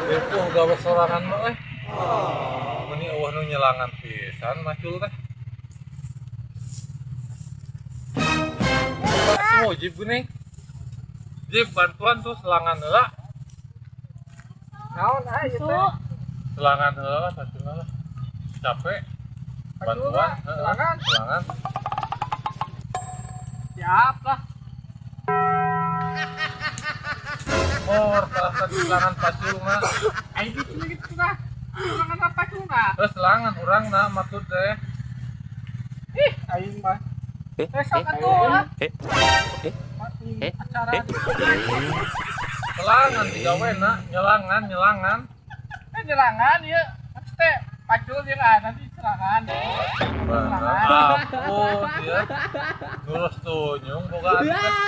Ripuh gawe sorangan mah eh. Meni eueuh nu nyelangan pisan macul teh. Pak si Mujib geuning. Jib bantuan tuh selangan heula. Naon ah ieu teh? Selangan heula pacul lah. Capek. Bantuan, heeh. Selangan. Selangan. Siap lah. Mor tah tadi selangan pacul mah. Aing gitu gitu lah. Selangan apa pacul na? Terus selangan urang na maksud teh. Ih, aing mah. Sok atuh lah. Eh, Acara Selangan digawe na, nyelangan, nyelangan. Eh nyelangan ieu. Maksud teh pacul jeung ah nanti serangan. Ampun ya. Lurus tunyung boga teh.